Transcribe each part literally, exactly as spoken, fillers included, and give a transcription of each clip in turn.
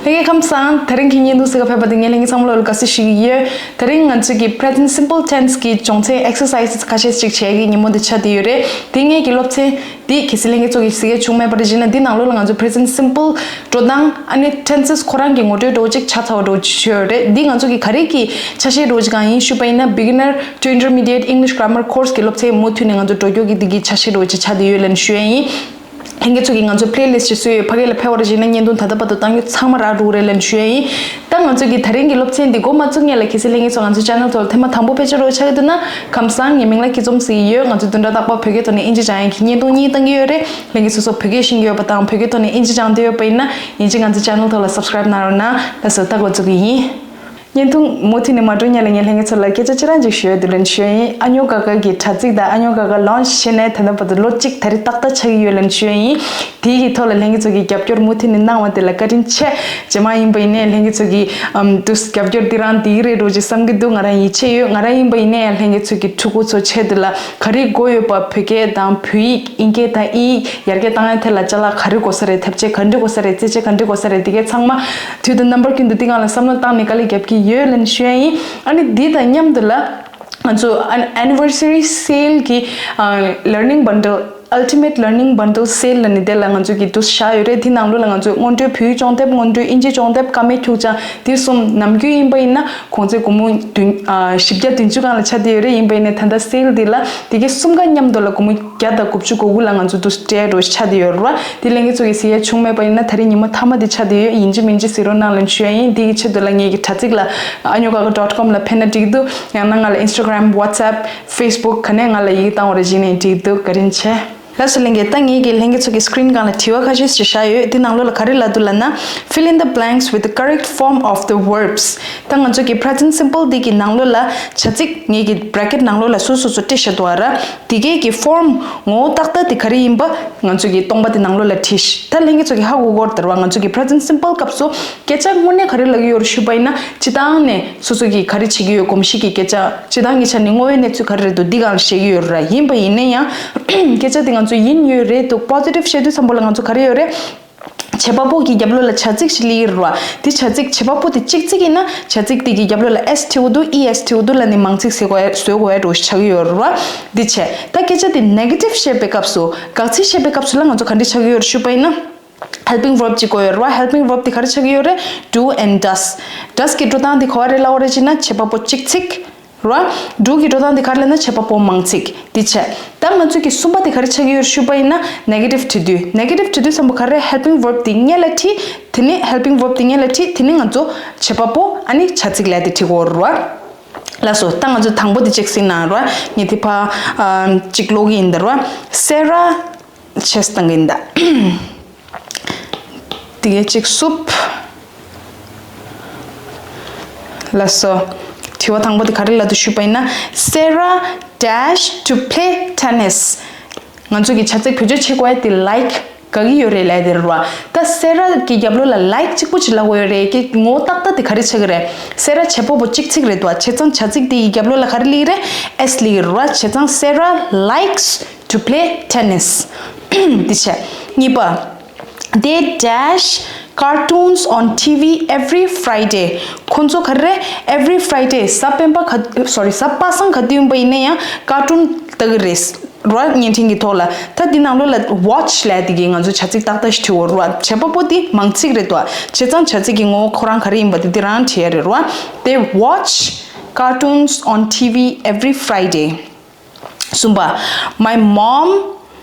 ལྷན་རྒྱས་ཁམས་བཟང་། དེ་རིང་གི་བརྙན་ཐུང་གཟིགས་ག་ཕེབས་པ་དེ་ངས་ལྷན་རྒྱས་ཚང་མ་ལོ་ལ་དགའ་བསུ་ཞུ་གི་ཡོད། དེ་རིང་ང་ཚོས་ཀྱི་present simple tense གི་སྦྱོང་ཚན་exercises ཁ་ཤས་ཅིག་བྱེད་ཀྱི་ཉིན་མོ་འདི་ཆགས་བསྡད་ཡོད་རེད། དེ་ངས་ཀྱི་སློབ་ཚན་འདི་གལ་སྲིད་ལྷན་རྒྱས་ཚོ་གིས་གཟིགས་ཡས་བྱུང་མེད་པ་རེད་ཅེ་ན། འདི་ནང་ལོགས་ལ་ང་ཚོ་present simple འགྲོ་སྟངས་ཨ་ནི་tenses ཁོ་རང་གི་ངོ་སྤྲོད་འདྲ་བོ་ཅིག་ཆགས་ཚར་བ་འདྲ་བོ་ཅིག་ཡོད་རེད། འདི་ང་ཚོ་གི་ག་རེ་གི་ཆ་ཤས་འདྲ་བོ་ཅིག་གང་ཡིན་ཞུས་པ་ཡིན་ན། Beginner to Intermediate English Grammar Course གི་སློབ་ཚན་མུ་མཐུད་ནས་ང་ཚོ་འགྲོ་རྒྱུ་གི་འདི་གི་ཆ་ཤས་འདྲ་བོ་ཅིག་ཆགས་བསྡད་ཡོད་ལབ་ནས་ཞུ་ཡས་ཡིན། ལྷན་རྒྱས་ཚོ་གིས་ང་ཚོ་playlist ཞིག་བཟོས་ཡོད། ཕ་གི་ལ་ཕེབས་པ་རེད་ཅེ་ན། བརྙན་ཐུང་ད་ལྟ་བར་དུ་བཏང་རྒྱུ་ཚང་མ་རག་འགྲོ་གི་རེད་ལབ་ནས་ཞུ་ཡས་ཡིན། ད་ང་ཚོ་གི་དེ་རིང་གི་སློབ་ཚན་འདི་འགོ་མ་བཙུགས་སྔོན་ལ་གལ་སྲིད་ལྷན་རྒྱས་ཚོ་ང་ཚོ་channel ཐོག་ལ་ཐེངས་མ་དང་པོ་ཕེབས་ཆ་རོགས་ཆགས་ཀྱི་འདུག་ན། ཁམས་བཟང་། ངའི་མིང་ལ་སྐྱིད་འཛོམས་ཟེར་གྱི་ཡོད། ང་ཚོ་བདུན་ཕྲག་རྟག་པར་བོད་སྐད་ཐོག་ནས་ཨིན་ཇི་སྦྱང་ཡས་ཀྱི་བརྙན་ཐུང་གཉིས་བཏང་གི་ཡོད་རེད། ལྷན་རྒྱས་སོ་སོ་བོད་སྐད་ཤེས་ཀྱི་ཡོད་པ་དང་བོད་སྐད་ཐོག་ནས་ཨིན་ཇི་སྦྱང་འདོད་ཡོད་པ་ཡིན་ན། ཡིན་གཅིག་ང་ཚོ་channel ཐོག་ལ་subscribe གནང་རོགས་གནང་། ལགས་སོ། ད་འགོ་བཙུགས་ཀྱི་ཡིན། བརྙན་ཐུང་མུ་མཐུད་ནས་མ་འགྲོ་སྔོན་ལ་ངས་ལྷན་རྒྱས་ཚོ་ལ་སྐད་ཆ་ཅི་རང་ཅིག་ཞུ་ཡ་འདུག་ལབ་ནས་ཞུ་ཡ་ཡིན། ཨ་ཉོ་ཀ་ཀ་གི་དྲ་ཚིགས་དང་ཨ་ཉོ་ཀ་ཀ་launch བྱས་ནས་ད་ལྟ་བར་དུ་ལོ་གཅིག་ད་རེས་ཏག་ཏག་ཆགས་ཀྱི་ཡོད་ལབ་ནས་ཞུ་ཡ་ཡིན། དེའི་གི་ཐོག་ལ་ལྷན་རྒྱས་ཚོ་གིས་རྒྱབ་སྐྱོར་མུ་མཐུད་ནས་གནང་བ་དེ་ལ་བཀའ་དྲིན་ཆེ། རྗེས་མ་ཡིན་པ་ཡིན་ནའི་ལྷན་རྒྱས་ཚོ་གིས་ཨམ་དུ་རྒྱབ་སྐྱོར་འདི་རང་འདི་རེད་འགྲོ་ཅིག་བསམ་གྱི་འདུག་ང་རང་ཡིད་ཆེས་ཡོད། ང་རང་ཡིན་པ་ཡིན་ནའི་ཡང་ལྷན་རྒྱས་ཚོ་གི་ཕྲུ་གུ་ཚོ་ཆེད་དུ་ལ་ག་རེ་དགོས་ཡོད་པ། བོད་སྐད་དང་བོད་ཡིག་དབྱིན་སྐད་དང་དབྱིན་ཡིག་ཡར་རྒྱས་བཏང་ཡ་ཐད་ལ་ཅ་ལག་ག་རེ་དགོས་ས་རེད། ཐེབས་ཆས་ག་འདྲ་དགོས་ས་རེད། རྩེད་ཆས་ག་འདྲ་དགོས་ས་རེད། དེ་གའི་ཚང་མ་དུས་དང་རྣམ་པ་ཀུན་ཏུ་འདི་སྒང་ལ་བསམ་བློ་བཏང་ནས་དཀའ་ལས་རྒྱབ་ཀྱི་ཡོད་ལབ་ནས་ཞུ་ཡ་ཡིན། ཨ་ནི་འདི་དང་མཉམ་དུ་ལ་ང་ཚོ་an- anniversary sale གི་ཨ་learning bundle, Ultimate Learning Bundle Sale ལབ་ནས་དེ་ལ་ང་ཚོ་གི་དུ་བཞག་ཡོད་རེད། དེ་ནང་ལོགས་ལ་ང་ཚོ་སྔོན་འགྲོའི་བོད་ཡིག་སྦྱོང་དེབ། སྔོན་འགྲོའི་དབྱིན་ཇི་སྦྱོང་དེབ། ཀ་མའི་ཁྱུག་ཅང་། དེ་གསུམ་ནམ་རྒྱུན་ཡིན་པ་ཡིན་ན་གོང་ཚད་སྒོར་མོ་བདུན་ཨ་བཞི་བརྒྱ་བདུན་ཅུ་སྒང་ལ་ཆགས་བསྡད་ཡོད་རེད། ཡིན་པ་ཡིན་ནའི་ད་ལྟ་སེལ་འདི་ལ་དེ་གའི་གསུམ་ཀ་མཉམ་དུ་ལ་སྒོར་མོ་བརྒྱ་དང་དགུ་བཅུ་གོ་དགུ་ལ་ང་ཚོ་དུ་སྤྲད་འགྲོ་ཆགས་བསྡད་ཡོད་རེད་བ། དེ་ལྷན་རྒྱས་ཚོ་གིས་གཟིགས་ཡ་བྱུང་མེད་པ་ཡིན་ན་ད་རེས་ཉིན་མོ་མཐའ་མ་དེ་ཆགས་བསྡད་ཡོད། ཡིན་གཅིག་མིན་གཅིག་གཟིགས་རོགས་གནང་ལབ་ཞུ་ཡ་ཡིན། དེ་གི་ཆེད་དུ་ལ་ངེད་ཀྱི་དྲ་ཚིགས་ལ་ཨ་ཉོ་ཀ་ཀ་dot com ལ་ཕེབས་ན་འགྲིག་འདུག་ཡང་ན་ང་ལ་Instagram, WhatsApp, Facebook ག་ནས་ང་ལ་ཡིག་བཏང་བ་རེ་བྱིན་ནས་འགྲིག་འདུག་བཀའ་དྲིན་ཆེ། ལགས་སོ་ལྷན་རྒྱས། ད་ངེད་ཀྱི་ལྷན་རྒྱས་ཚོ་གི་screen སྒང་ལ་དྲི་བ་ཁ་ཤས་ཤིག་བཞག་ཡོད། དེ་ནང་ལོགས་ལ་ག་རེ་ལབ་འདུག་ལབ་ན། Fill in the blanks with the correct form of the verbs. ད་ང་ཚོ་གི་present simple འདི་གི་ནང་ལོགས་ལ་བྱ་ཚིག་ངེད་ཀྱི་bracket ནང་ལོགས་ལ་སོ་སོ་སོ་སྤྲད་བཞག་འདུག་ཨ་ར། དེ་གའི་གི་form ངོ་བོ་ཏག་ཏག་དེ་ག་རེ་ཡིན་པ་ང་ཚོ་གི་སྟོང་པ་དེ་ནང་ལོགས་ལ་བྲིས་ཤིག་ད་ལྷན་རྒྱས་ཚོ་གི་ཧ་གོ་གོ་རེད་བ། ང་ཚོ་གི་present simple སྐབས་སུ་སྐད་ཆ་དངོས་གནས་ག་རེ་ལབ་ཀྱི་ཡོད་རེད་ཞུས་པ་ཡིན་ན། སྤྱིར་བཏང་ནས་སོ་སོ་གིས་ག་རེ་བྱེད་ཀྱི་ཡོད། གོམས་གཤིས་ཀྱི་སྐད་ཆ་སྤྱིར་བཏང་གི་ཆ་ནས་དངོས་ཡོད་གནས་ཚུལ་ག་རེ་རེད་འདུག་འདི་སྒང་ལ་བཤད་ཀྱི་ཡོད་རེད། ཡིན་པ་ཡིན་ན་ཡང་སྐད་ཆ་དེ་ང་ཚོ་ཡིན་ཡོད་རེད་འདུག positive བཤད་དུས་ཙམ་པ་ལ་ང་ཚོ་ག་རེ་ཡོད་རེད། བྱེད་པ་པོ་གི་རྒྱབ་ལོགས་ལ་བྱ་ཚིག་ཞིག་སླེབས་ཀྱི་རེད་བ། དེ་བྱ་ཚིག་བྱེད་པ་པོ་དེ་གཅིག་ཚིག་ཡིན་ན་བྱ་ཚིག་དེ་གི་རྒྱབ་ལོགས་ལ་S བྲིས་དགོས་འདུག E S བྲིས་དགོས་འདུག་ལབ་ནས་མང་ཚིག་ཟེར་དགོས་བཟོ་དགོས་ཡ་འདྲ་བོ་ཞིག་ཆགས་ཀྱི་ཡོད་རེད་བ། འདི་བྱས། ད་སྐད་ཆ་དེ་negative བཤད་པའི་སྐབས་སུ་དགག་ཚིག་བཤད་པའི་སྐབས་སུ་ལ་ང་ཚོ་ག་འདྲ་ཆགས་ཀྱི་ཡོད་རེད་ཞུས་པ་ཡིན་ན། helping verb ཅིག་དགོས་ཡོད་རེད་བ། helping verb དེ་ག་རེ་ཆགས་ཀྱི་ཡོད་རེད། do and does། does གི་འགྲོ་སྟངས་དེ་ག་བ་རེད་ལབ་པ་རེད་ཅེ་ན། བྱེད་པ་པོ་གཅིག་ཚིག་རེད་བ། do གི་འགྲོ་སྟངས་དེ་ག་རེ་ལབ་ན་བྱེད་པ་པོ་མང་ཚིག་དེ་བྱས། ད་ང་ཚོ་གི་གསུམ་པ་དེ་ག་རེ་ཆགས་ཀྱི་ཡོད་རེད་ཞུས་པ་ཡིན་ན། negative བྲིས་དུས། negative བྲིས་དུས་ཙམ་པ་ག་རེ། helping verb དེ་སྔོན་ལ་བྲིས། དེ་ནས་helping verb དེ་སྔོན་ལ་བྲིས། དེ་ནས་ང་ཚོ་བྱེད་པ་པོ་ཨ་ནི་བྱ་ཚིག་ལབ་དེ་བྲིས་དགོས་རེད་བ། ལགས་སོ། ད་ང་ཚོ་དང་པོ་དེ་ཅིག་གཟིགས་གནང་རེད་བ། ངས་དེ་ཕར་ཨ་ཅིག་ཀློག་གི་ཡིན་ད་རེད་བ། Sarah བྱས་བཏང་གི་ཡིན་ད། དེ་གའི་གཅིག་སུབ། ལགས་སོ། དྲི་བ་དང་པོ་དེ་ག་རེ་ལབ་འདུག་ཞུས་པ་ཡིན་ན། Sarah dash to play tennis. ང་ཚོ་གི་བྱ་ཚིག་བེད་སྤྱོད་བྱེད་དགོས་ཡ་དེ་like དགའ་གི་ཡོད་རེད་ལབ་དེ་རེད་བ། ད་Sarah གི་རྒྱབ་ལོགས་ལ་like གཅིག་པོ་ཅིག་ལབ་དགོས་ཡོད་རེད། ཀྱི་ངོ་བོ་ཏག་ཏག་དེ་ག་རེ་ཆགས་ཀྱི་རེད། Sarah བྱེད་པ་པོ་གཅིག་ཚིག་རེད་དོ། བྱས་ཙང་བྱ་ཚིག་དེ་ཡི་རྒྱབ་ལོགས་ལ་ག་རེ་སླེབས་ཀྱི་རེད། S སླེབས་ཀྱི་རེད་བ། བྱས་ཙང་Sarah likes to play tennis. འདི་བྱས། གཉིས་པ། They dash cartoons on T V every Friday. ཁོང་ཚོ་ག་རེ། every Friday གཟའ་སྤེན་པ་ག sorry གཟའ་པ་སངས་ག་དུས་ཡིན་པ་ཡིན་ན་ཡང་cartoon ལྟ་གི་རེད་ར། བརྙན་འཕྲིན་གྱི་ཐོག་ལ། ད་འདི་ནང་ལོགས་ལ་watch ལབ་དེ་གི་ང་ཚོ་བྱ་ཚིག་ཏག་ཏག་ཞིག་བྲིས་ཡོད་ར། བྱེད་པ་པོ་དེ་མང་ཚིག་རེད་དོ། བྱས་ཙང་བྱ་ཚིག་གི་ངོ་བོ་ཁོ་རང་ག་རེ་ཡིན་པ་དེ་དེ་རང་བྲིས་ཡ་རེད་ར། They watch cartoons on T V every Friday. གསུམ་པ། My mom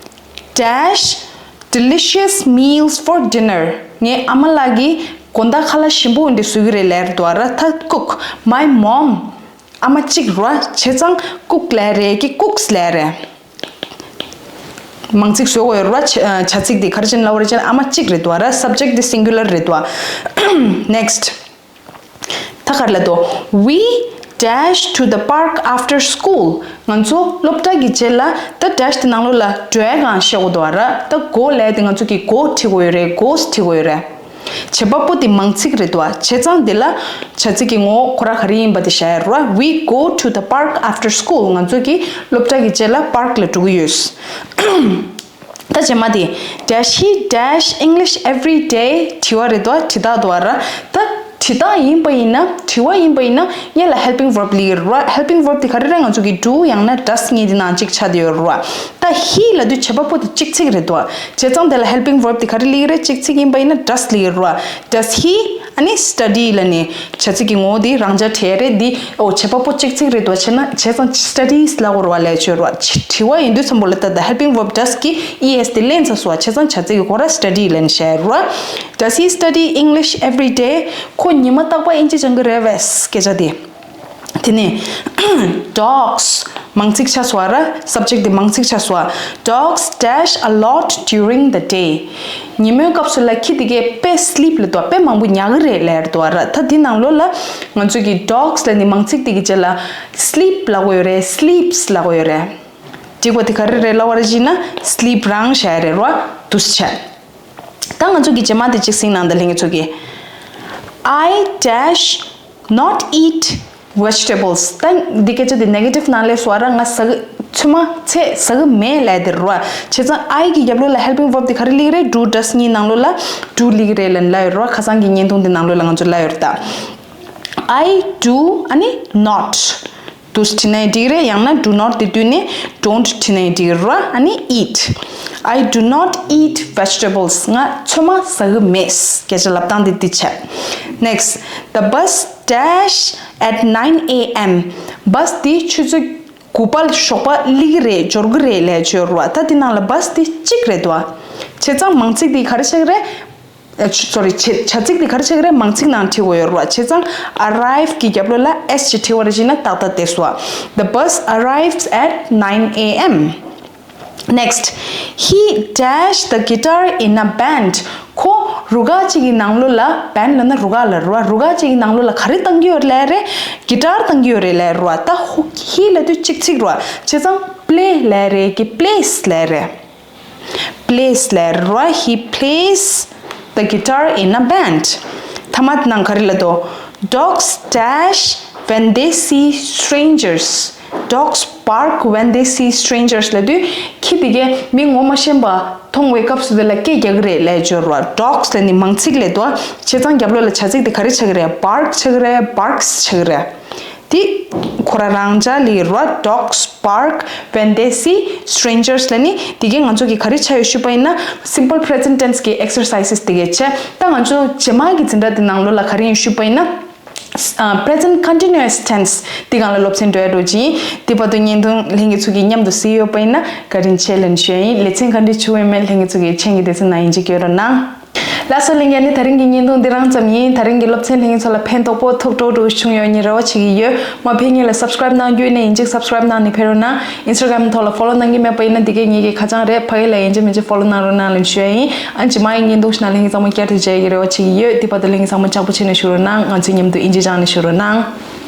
dash delicious meals for dinner. ངའི་ཨ་མ་ལགས་ཀྱིས་དགོང་དག་ཁ་ལག་ཞིམ་པོ་འདི་བཟོ་གི་རེད་ལབ་དོ་ར། ད་cook. My mom. ཨ་མ་གཅིག་ར། བྱས་ཙང་cook ལབ་རེད་ཀྱི་cooks ལབ་རེད། མང་ཚིག་བཟོ་དགོས་ར། བྱ་བྱ་ཚིག་འདི་ག་རེ་བྱས་ནས་ལབ་པ་རེད་ཅེ་ན། ཨ་མ་གཅིག་རེད་དོ་ར། subject འདི་singular རེད་དོ། Next. ད་ག་རེ་ལབ་འདུག We dash to the park after school. ང་ཚོ་སློབ་གྲྭ་གི་རྗེས་ལ། ད་dash དེ་ནང་ལོགས་ལ་འགྲོ་ཡ་གང་བཤད་དགོས་འདུག་བ་ར། ད་go ལབ་དེ་ང་ཚོ་གི་go བྲིས་དགོས་ཡོད་རེད། goes བྲིས་དགོས་ཡོད་རེད། བྱེད་པ་པོ་དེ་མང་ཚིག་རེད་འདུག་བ། བྱས་ཙང་དེ་ལ་བྱ་ཚིག་གི་ངོ་བོ་ཁོ་རང་ག་རེ་ཡིན་པ་དེ་བཤད་ཡ་རེད་བ། We go to the park after school. ང་ཚོ་གི་སློབ་གྲྭ་གི་རྗེས་ལ་park ལ་འགྲོ་གི་ཡོད། ད་རྗེས་མ་དེ། Does he dash English every day? དྲི་བ་རེད་དོ། དྲི་རྟགས་འདུག་བ་ར། ད་དྲི་རྟགས་ཡིན་པ་ཡིན་ན། དྲི་བ་ཡིན་པ་ཡིན་ན་སྔོན་ལ་helping verb སླེབས་ཀྱི་རེད་བ། helping verb དེ་ག་རེ་རེད། ང་ཚོ་གི་do ཡང་ན་does གཉིས་དེ་ནང་གཅིག་ཆགས་བསྡད་ཡོད་རེད་བ། ད་he ལབ་དུས་བྱེད་པ་པོ་དེ་གཅིག་ཚིག་རེད་དོ། བྱས་ཙང་དེ་ལ་helping verb དེ་ག་རེ་སླེབས་ཀྱི་རེད། གཅིག་ཚིག་ཡིན་པ་ཡིན་ན་does སླེབས་ཀྱི་རེད་བ། Does he ཨ་ནི་study ལབ་ནས་བྱ་ཚིག་གི་ངོ་བོ་དེ་རང་འཇགས་བྲིས་རེད། འདི་ཨོ་བྱེད་པ་པོ་གཅིག་ཚིག་རེད་དོ། བྱས་ན་བྱས་ཙང་studies ལབ་དགོས་རེད་བ། ལབ་ཡ་ཡོད་རེད་བ། དྲི་བ་ཡིན་དུས་ཙམ་པོ་ལ་ད་ད་helping verb does གི་es དེ་ལེན་ཚར་སོང་བ། བྱས་ཙང་བྱ་ཚིག་གི་སྐོར་ལ་study ལབ་ནས་བཤད་ཡོད་རེད་བ། Does he study English every day? ཁོ་ཉི་མ་རྟག་པར་དབྱིན་ཇི་སྦྱང་གི་རེད་བས། སྐད་ཆ་དེ། དེ་ནས་dogs མང་ཚིག་ཆགས་སོང་བ་ར། subject དེ་མང་ཚིག་ཆགས་སོང་བ། Dogs dash a lot during the day. ཉིན་མོའི་སྐབས་སུ་ལ་ཁྱི་དེ་གས་དཔེ་sleep ལབ་དུས་དཔེ་མང་པོ་ཉལ་གི་རེད་ལབ་ཡོད་རེད་བ་ར། ད་འདི་ནང་ལོགས་ལ་ང་ཚོ་གི་dogs ལབ་ནི་མང་ཚིག་དེ་གི་རྗེས་ལ་sleep ལབ་དགོས་ཡོད་རེད། sleeps ལབ་དགོས་ཡོད་རེད། འགྲིག་པ་དེ་ག་རེ་རེད་ལབ་པ་རེད་ཅེ་ན། sleep རང་བྱས་རེད་བ། འདུག་སེ་བྱས། ད་ང་ཚོ་གི་རྗེས་མ་དེ་གཅིག་གཟིགས་གནང་དང་། ལྷན་རྒྱས་ཚོ་གི། I dash not eat vegetables. ད་འདི་སྐད་ཆ་དེ་negative ནང་ལ་སོང་བ་ར། ང་ཟ་གི་ཚོད་མ་ཚད་ཟ་གི་མེད་ལབ་དེ་རེད་བ། བྱས་ཙང་I གི་རྒྱབ་ལོགས་ལ་helping verb དེ་ག་རེ་སླེབས་ཀྱི་རེད། do does གཉིས་ནང་ལོགས་ལ་do སླེབས་ཀྱི་རེད་ལབ་ལབ་ཡོད་རེད་བ། ཁ་སང་གི་བརྙན་ཐུང་དེ་ནང་ལོགས་ལ་ང་ཚོ་ལབ་ཡོད་རེད་ད། I do ཨ་ནི་not does བྲིས་ནའི་འགྲིག་རེད། ཡང་ན་do not དེ་བསྡུས་ནས་don't བྲིས་ནའི་འགྲིག་རེད་བ། ཨ་ནི་eat། I do not eat vegetables. ང་ཚོད་མ་ཟ་གི་མེད། སྐད་ཆ་ལབ་སྟངས་དེ་འདི་བྱས། Next, the bus dash at nine a.m. bus དེ་ཆུ་ཚོད་དགུ་པ་ཞོགས་པ་སླེབས་ཀྱི་རེད། འབྱོར་གྱི་རེད་ལབ་ཡོད་རེད་བ། ད་དེ་ནང་ལ་bus དེ་གཅིག་རེད་དོ། བྱས་ཙང་མང་ཚིག་དེ་ག་རེ་ཆགས་ཀྱི་རེད། ཨ་ཆུ་sorry བྱ་བྱ་ཚིག་དེ་ག་རེ་ཆགས་ཀྱི་རེད། མང་ཚིག་ནང་བྲིས་དགོས་ཡོད་རེད་བ། བྱས་ཙང་arrive གི་རྒྱབ་ལོགས་ལ་s ཅིག་བྲིས་པ་རེད་ཅེ་ན་ཏག་ཏག་བསྡད་སོང་བ། The bus arrives at nine a.m. Next, he dash the guitar in a band. ཁོ་རུ་ཁག་ཅིག་གི་ནང་ལོགས་ལ། band ལབ་ན་རུ་ཁག་ལ་རེད་བ། རུ་ཁག་ཅིག་གི་ནང་ལོགས་ལ་ག་རེ་བཏང་གི་ཡོད་རེད་ལབ་རེད། guitar བཏང་གི་ཡོད་རེད་ལབ་རེད་བ། ད་ཧུ་he ལབ་དུས་གཅིག་ཚིག་རེད་བ། བྱས་ཙང་play ལབ་རེད་ཀྱི་plays ལབ་རེད། plays ལབ་རེད་བ། He plays the guitar in a band. ཐ་མ་དེ་ནང་ག་རེ་ལབ་འདུག Dogs dash when they see strangers. Dogs bark when they see strangers ལབ་དུས་ཁྱི་དེ་གས་མི་ངོ་མ་ཤེས་པ་མཐོང་བའི་སྐབས་སུ་དེ་ལ་སྐད་རྒྱག་གི་རེད་ལབ་ཡོད་རེད་བ། dogs ལབ་ནི་མང་ཚིག་ལབ་འདུག་བྱས་ཙང་རྒྱབ་ལོགས་ལ་བྱ་ཚིག་དེ་ག་རེ་ཆགས་ཀྱི་རེད། bark ཆགས་ཀྱི་རེད། barks ཆགས་ཀྱི་རེད། དེ་ཁོ་རང་རང་འཇགས་ལ་ཡོད་རེད་བ། Dogs bark when they see strangers ལབ་ནི་དེ་གས་ང་ཚོ་གི་ག་རེ་ཆགས་ཡོད་ཞུས་པ་ཡིན་ན། simple present tense གི་exercises དེ་གས་བྱས། ད་ང་ཚོ་རྗེས་མ་གི་འཛིན་གྲྭ་དེ་ནང་ལོགས་ལ་ག་རེ་ཡིན་ཞུས་པ་ཡིན་ན། ཨ་present continuous tense དེ་སྒང་ལ་སློབ་ཚན་འགྲོ་ཡ་འགྲོ་གི་ཡིན། དེ་བར་དུ་བརྙན་ཐུང་ལྷན་རྒྱས་ཚོ་གིས་མཉམ་དུ་གཟིགས་ཡོད་པ་ཡིན་ན་བཀའ་དྲིན་ཆེ་ལབ་ནས་ཞུ་ཡ་ཡིན། ལེ་ཚན་ག་འདྲ་བྱུང་ཡོད་མེད་ལྷན་རྒྱས་ཚོ་གིས་མཆན་གྱི་སྡེ་ཚན་ནང་ཡིན་གཅིག་བསྐྱོན་རོགས་གནང་། ལགས་སོ་ལྷན་རྒྱས། ཨ་ནི་ད་རིང་གི་བརྙན་ཐུང་འདི་རང་ཙམ་ཡིན། ད་རིང་གི་སློབ་ཚན་ལྷན་རྒྱས་ཚོ་ལ་ཕན་ཐོགས་པོ་ཐོགས་སྤྲོ་སྤྲོ་བྱུང་ཡོད་ངས་རེ་བ་བྱེད་ཀྱི་ཡོད། མ་ཕེབས་སྔོན་ལ་subscribe གནང་རྒྱུ་ཡིན་ན་ཅིག་subscribe གནང་ནས་ཕེབས་རོགས་གནང་། Instagram ཐོག་ལ་follow གནང་གི་མེད་པ་ཡིན་ན་འདི་གའི་ངེད་ཀྱི་ཁ་བྱང་རེད། ཕ་གི་ལ་ཡིན་གཅིག་མིན་གཅིག་follow གནང་རོགས་གནང་ལབ་ཞུ་ཡ་ཡིན། ཨ་ནི་རྗེས་མ་ཡི་བརྙན་ཐུང་ཞིག་ནང་ལྷན་རྒྱས་ཚང་མ་བསྐྱར་དུ་མཇལ་གྱི་རེ་བ་བྱེད་ཀྱི་ཡོད། དེ་བར་དུ་ལྷན་རྒྱས་ཚང་མ་ཅག་པོ་བྱས་ནས་བཞུགས་རོགས་གནང་། ང་ཚོའི་མཉམ་དུ་ཨིན་ཇི་སྦྱངས་ནས་བཞུགས་རོགས་གནང་།